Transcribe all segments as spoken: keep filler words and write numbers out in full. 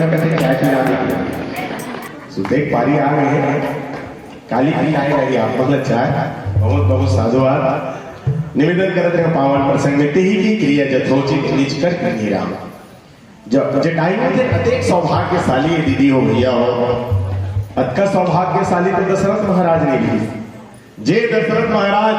कथे चाय पिला दे। सुते के पारी आ गए हैं। काली की चाय नहीं, आप मतलब चाय। बहुत बहुत साधुवाद। निवेदन करत रहे पावन प्रसंग में, तेहि की क्रिया जथोचित निज कर कीन्ही राम। जब जटायु थे अतेक सौभाग्यशाली है दीदी हो, भैया हो, अतका सौभाग्यशाली तो दशरथ महाराज नहीं भी। जे दशरथ महाराज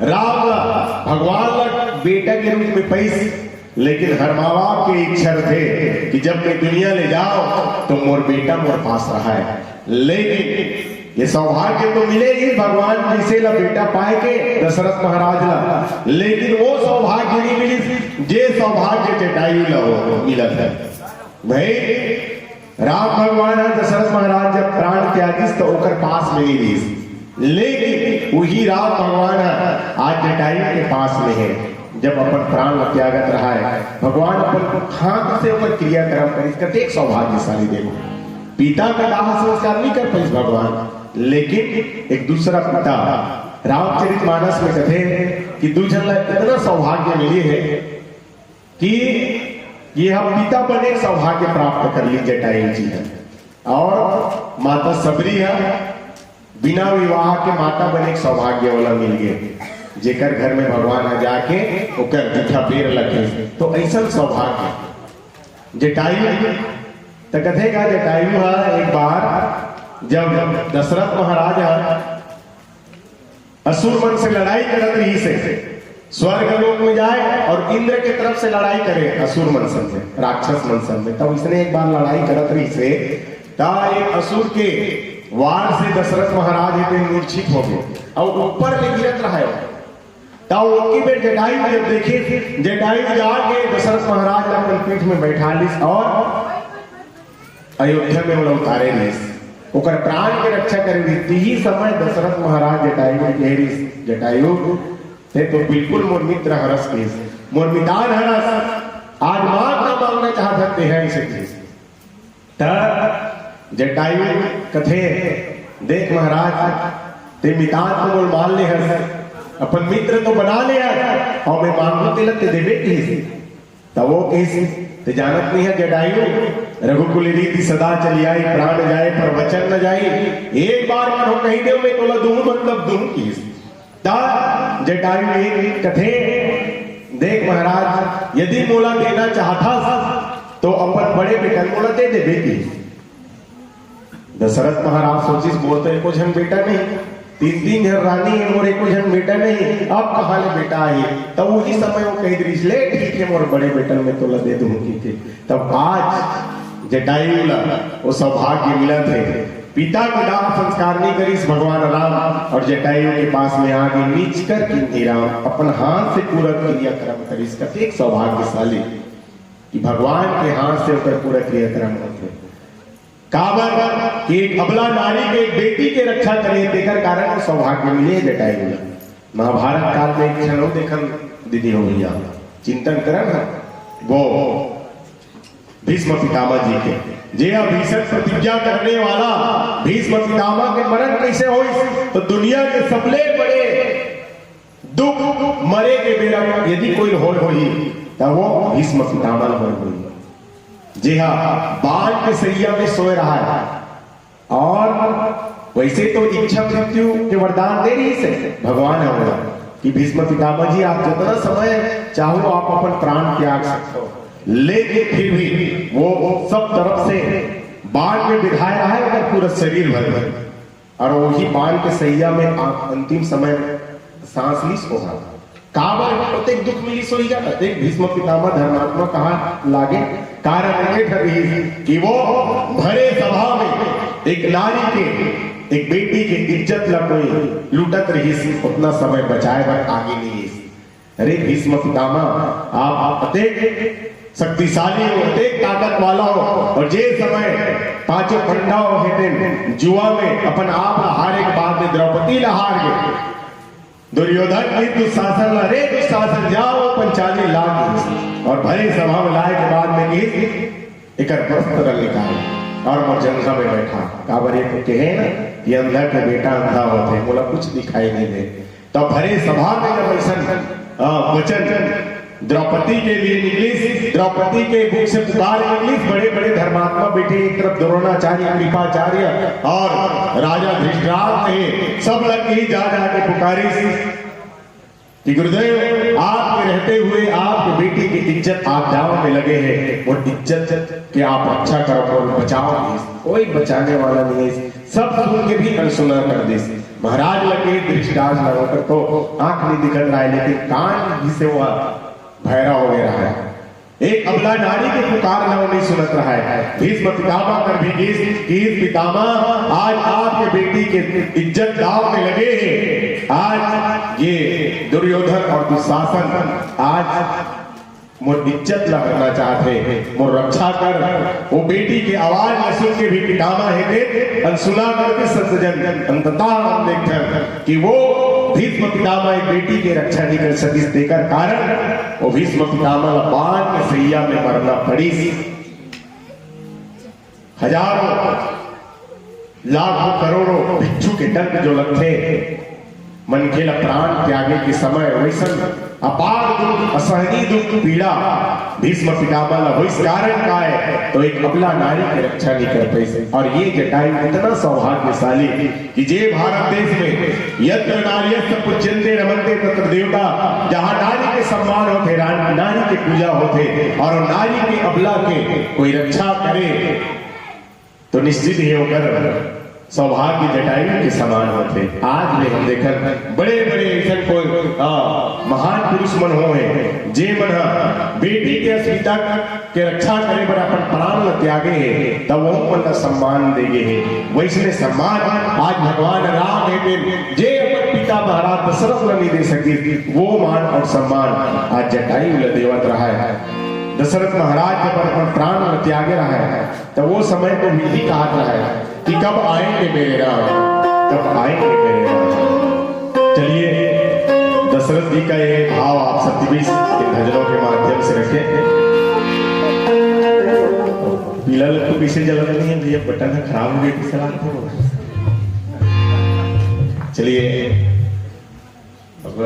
राम ला, भगवान ला बेटा के रूप में पइस, लेकिन हर माँ बाप के इच्छा रथे कि जब मैं दुनिया ले जाओ तो मोर बेटा मोर पास रहे। लेकिन ये सौभाग्य तो मिले ही भगवान जैसे ला बेटा पाए के दशरथ महाराज ला, लेकिन वो सौभाग्य नहीं मिली जे सौभाग्य जटायु ला हो मिला था। भाई, राम भगवान ह दशरथ महाराज जब प्राण त्यागिस त ओकर पास में नहीं रहिस, लेकिन वही राम भगवान ह आज जटायु के पास में है। जब अपन प्राण ल त्यागत रहा है, भगवान अपन हाथ से ओकर क्रियाकर्म करिस, कतेक सौभाग्यशाली। देखो, पिता का दाह संस्कार नहीं कर पाइस भगवान, लेकिन एक दूसरा पिता, रामचरित मानस में कथे कि दू झन ला इतना सौभाग्य मिले है कि ये ह पिता बने सौभाग्य प्राप्त कर ली जटायु जी ह। और माता सबरी ह बिना विवाह के माता बने के सौभाग्य वाला मिल गए, जेकर घर में भगवान ह जाके ओकर जूठा पैर लगे, तो ऐसा सौभाग्य जटायु। त कथे का जटायु ह एक बार जब दशरथ महाराज ह असुर मन से लड़ाई करत रहिस हे, स्वर्ग लोक में जाए और इंद्र के तरफ से लड़ाई करे असुर मन संग में, राक्षस मन संग में। तब इसने एक बार लड़ाई करत रहिस हे, ता एक असुर के वार से दशरथ महाराज हे ते मूर्छित हो गए और ऊपर ले गिरत रहा है। ता ओतकी बेर जटायु जब देखे, जटायु जाके दशरथ महाराज ला अपन पीठ में बैठा लिस और अयोध्या में ओला उतारे रिहिस, ओकर प्राण के रक्षा करे रिहिस। तिही समय दशरथ महाराज जटायु के कहे रिहिस, "जटायु, ते तो बिल्कुल मोर मित्र हरस," कहिस, "मोर मितान हरस, आज मांग का मांगना चाहत हस, ते ह," अइसे कहिस। त जटायु कथे, "देख महाराज, ते मितान तो मोर मान ले हस, अपन मित्र तो बना ले हस, और मैं मांगू तेला ते देबे कहिस।" तब वो कहिस, "ते जानत नहीं है जटायु, रघुकुल रीति सदा चली आई, प्राण जाए पर वचन न जाई, एक बार कहो कही देव मैं तोला दूं मतलब दूं," कहिस। ता जटायु एक कथे, "देख महाराज, यदि मोला देना चाहथस तो अपन बड़े बेटन मोला दे देबे," कहिस। दशरथ महाराज सोचिस, "मोर तो एको झन बेटा नहीं, तीन तीन झन रानी है, मोर एको झन बेटा नहीं, अब कहाँ ले बेटा आही?" तब वही समय वो कह दिस, "ले ठीक है, मोर बड़े बेटन में तोला दे दूँ," कहिके। तब आज जटायु ला वो सौभाग्य मिला थे, पिता के दाह संस्कार नहीं करिस भगवान राम, और जटायु के पास में आगे निज कर कीन्ही राम, अपन हाथ से पूरा क्रियाकर्म करिस। कतेक सौभाग्यशाली कि भगवान के हाथ से ओकर पूरा क्रियाकर्म होथे। काबर कि एक अबला नारी के, एक बेटी के रक्षा करे, तेकर कारण वो सौभाग्य मिले जटायु ला। महाभारत काल में एक क्षण देखन दीदी हो भैया, चिंतन करन ह, वो भीष्म पितामह जी के, जे ह भीषण प्रतिज्ञा करने वाला भीष्म पितामह के मरण कैसे होइस, तो दुनिया के सबले बड़े दुख मरे के बेरा यदि कोई होय होही, त वो भीष्म पितामह होय होही, जेहा बाण के सैया में सोए रहा है। और वैसे तो इच्छा मृत्यु के वरदान दे रहिस हे भगवान ह ओला कि भीष्म पितामह जी, आप जितना समय चाहो आप अपन प्राण त्याग सकते हो, लेकिन फिर भी वो सब तरफ से बाण में बिधाए रहा है, ओकर पूरा शरीर भर भर। और वही बाण के सैया में आ-, अंतिम समय सांस लिस ओहा। काबर ओतेक दुख मिलिस होही गा, अतेक भीष्म पितामह धर्मात्मा कहा लागे? कारण एके ठन रिहिस कि वो भरे सभा में एक नारी के, एक बेटी के इज्जत ला कोई लूटत रिहिस, ओतना समय बचाए बर आगे नहीं रिहिस। अरे भीष्म पितामह, आप, आप अतेक शक्तिशाली हो, अतेक ताकत वाला हो, और जे समय पांचों पांडव हे तेन जुआ में अपन आप ला हारे के बाद में द्रौपदी ला हार गए, दुर्योधन कहिस दुशासन ला, "रे दुशासन, जाओ पंचाली ला," कहिस। और भरे सभा में लाए के बाद में कहिस, "एकर वस्त्र निकाल और मोर जंघा में बैठा।" काबर ये तो कहे ना कि अंधा के बेटा अंधा होथे, मोला कुछ दिखाई नहीं दे। तब भरे सभा में जब अइसन, अ, वचन द्रौपदी के लिए निकलिस, द्रौपदी के मुख से पुकार निकलिस। बड़े बड़े धर्मात्मा बैठे, एक तरफ द्रोणाचार्य, कृपाचार्य और राजा धृतराष्ट्र हे, सब लग के ही जा जा के पुकारिस कि गुरुदेव, आपके रहते हुए आपके बेटी की इज्जत आप दांव में लगे हैं, वो इज्जत के आप रक्षा करो और बचाओ। कोई बचाने वाला नहीं है। सब सुन के भी अनसुना कर दिस। महाराज लगे धृतराष्ट्र लगा कर तो आंख नहीं दिखत रहा है, लेकिन कान भी से हुआ भैरा हो गया है। एक अबला नारी के पुकार ला नहीं सुनत रहा है। भीष्म पितामह कर भी गिस कि पितामह, आज आपके बेटी के इज्जत दांव में लगे हैं। आज ये दुर्योधन और दुशासन आज मोर इज्जत ला हरना चाहत हे, मोर रक्षा कर। वो बेटी के आवाज ला सुन के भी पितामह हे ते अनसुना करके सज्जन अंततः हम देखथन कि वो भीष्म पितामह एक बेटी के रक्षा नहीं कर सकिस, तेकर कारण वो भीष्म पितामह ला बाण के सैया में मरना पड़िस। हजारों, लाखों, करोड़ों भिक्षु के दंड जो लगथे, मनखे ला प्राण त्यागे के समय वैसन अपार दुख, असहनीय दुख, पीड़ा भीष्म पितामह ला होइस। कारण का है? तो एक अबला नारी के रक्षा नहीं कर पाइस। और ये जटायु इतना सौभाग्यशाली कि जे भारत देश में यत्र नार्यस्तु पूज्यन्ते रमन्ते तत्र देवता, जहाँ नारी के सम्मान होथे, रा-, नारी के पूजा होथे और नारी के अबला के कोई रक्षा करे तो निश्चित ही ओकर सौभाग्य जटायु के समान होथे। आज में हम देखन बड़े बड़े ऐसन कोई, आ, महान पुरुष मन हो हैं, जे मन ह बेटी के अस्मिता के रक्षा करे बर अपन प्राण ल त्यागे हे, तब वो मन ल सम्मान दे गे हे। वैसने सम्मान आज भगवान राम हे तेन, जे अपन पिता महाराज दशरथ ल नहीं दे सके, वो मान और सम्मान आज जटायु ल देवत रहा है। दशरथ महाराज जब अपन प्राण ल त्यागे रहा है, तो वो समय तो विधि कहत रहा है कि कब आएंगे मेरे राम, कब आएंगे मेरे राम। चलिए, दशरथ जी का ये भाव आप सतीबीस के भजनों के माध्यम से रखें। पीला लट्टू पीछे जलत नहीं है भैया, बटन है खराब हो गया, पीछे लागत हो। चलिए, अब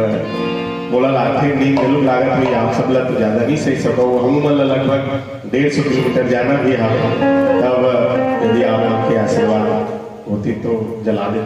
मोला लागथे नींद जरूर लागत हुई, आप सब ला तो ज्यादा नहीं सही सको, हम मन ला लगभग डेढ़ सौ किलोमीटर जाना भी है। तब यदि आप मन के आशीर्वाद होती तो जला देते।